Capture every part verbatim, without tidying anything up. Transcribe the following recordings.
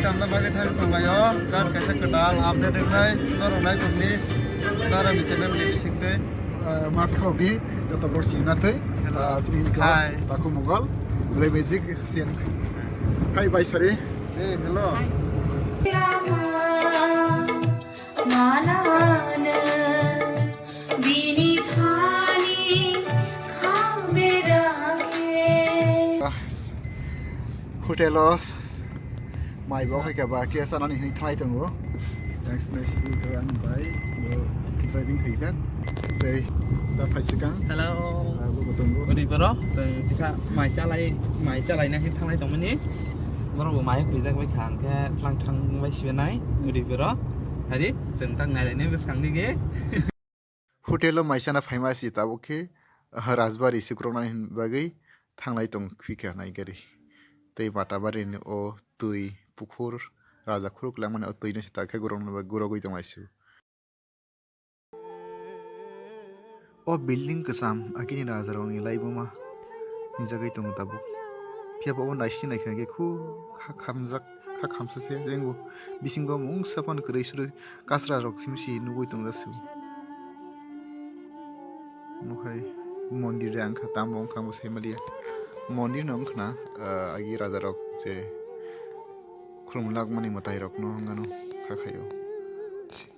Tamna bagwi thang tonglaio, jan kaisa kwtal update wngnai, norok nai tongni, norokni channel ni bisingtwi. Ah, mas khorokdi, joto borok sinina twi. Hello. Ah, chini iko Hi. Taku Mughal, Malay Magic, sian. Hi, bye, sorry. Hey, hello. Hi. Bini thani khamera. Hotel o mai bo khai kha ba khe sanani hinwi thanglai tongo. Thanks, nice to you, ang bai bo driving khaijak. Tei da phai sikang. Hello. Ah, bo tongo. Uri boro, chwng kisa mai chalai, mai chalai na hin thanglai tongmani. Boro bo mai khaijak bai kha, hwnkhe thlang thang bai sibe nai. Uri boro. Hari, chwng tang nai nai bwskang digi. Hotel o mai chana phaima si tabuk khe, ah, Rajbari se kwrwngna hin bagwi thanglai tong phi kha nai gari. Tei Matabari ni o twi pukhur, raja khuruk langmani o twi no se ta khe gorokna bagwi gorogwi tong lai si. O building kwcham agini raja rokni laibuma hinjagwi tongo tabuk. Phiya bo obo naising naikha khe khu kha khamjak, kha khamsa se jengbo bisingo mungsa phano kwrwi swrwi kasra rok simi si nugwi tongjak se. Omo hai mondir de wngkha, tamo wngkha, ang bo sai maliya. Mondir no wngkha na, ah, agi raja rok je khulumlak mani mwtai rok no wngano kha khaio.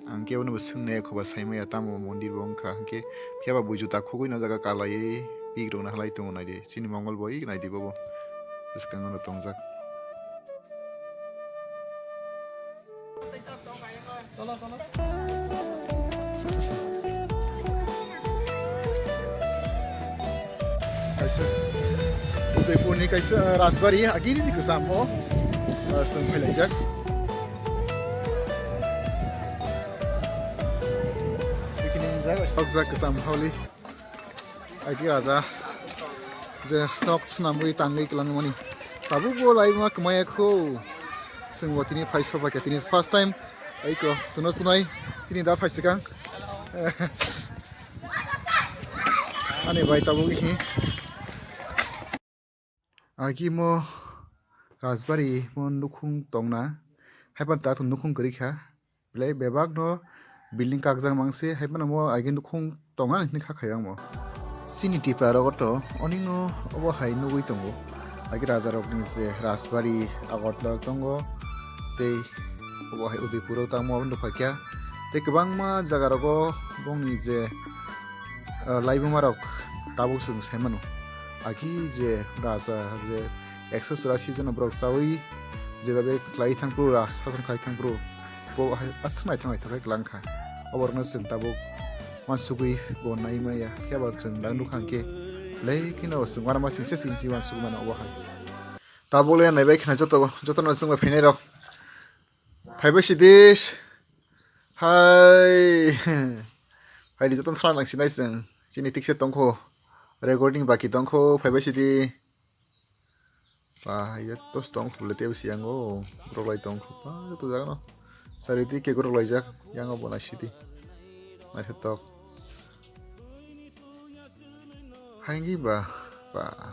Ang kebo no bo swng nai, kho ba sai maya, tamo mondir bo wngkha, hwnkhe phiya ba buju ta khugwi no jaga kalaiwi pik rok no halai tongo, nai di, chini mongol boi nai di bobo bwskango no tongjak. Kaisa Udaipurni kaisa Rajbari agini ni kwchamo, ah, chwng phailaijak. Sikini jaga sokjak kwcham holi. Agi raja je tok swnamwi tangwi kwlangmani. Tabukbo laima kwmaya kho. Chwngbo tini phai soba khe tini first time. Aiko tuno sunai tini da phai swkang. Ani bai tabuk hi. Agi mo Rajbari mo nukhung tongna. Haipan ta nukhung kwrwi kha. Belai bebak no building kakjak mang se, hai phano mo agi nukhung tongna hinwi kha khayo ang mo. Chini Tipra rogo to onino obo hai nugwi tongo. Agi raja rokni je Rajbari Agartala tongo, tei obo hai Udaipur o tangmo abo nukha kya. Tei kwbangma jaga rogo bongni je, ah, laibuma rok tabuk chwng sai mano. Agi je raja je ekso churasi jona borok chawi jebabe khlai thang phuru, raj sason khlai thang phuru, bo hai aswk naithok naithok khe kwlang kha. Oborokno chwng tabuk uansugwi bo nai maya, phiya ba chwng da nukha hwnkhe, belai kheno chwng uanama singsa singsi uansugwi mano obo hai. Tabuk le naibai khna joto, jotono chwng bai phainai rok. Phaibai sidi. Hai. Phaidi jotono thana nang sinai chwng. Chini tikse tongkho. Recording baki tongkho, phaibai sidi. Ba, ya tos tong khule tebo si yango. Borok lai tong kho. Ba, joto jaga no. Sari di ke borok lai jak. Yango bo nai sidi. Nai khe tok. Haingi ba, ba.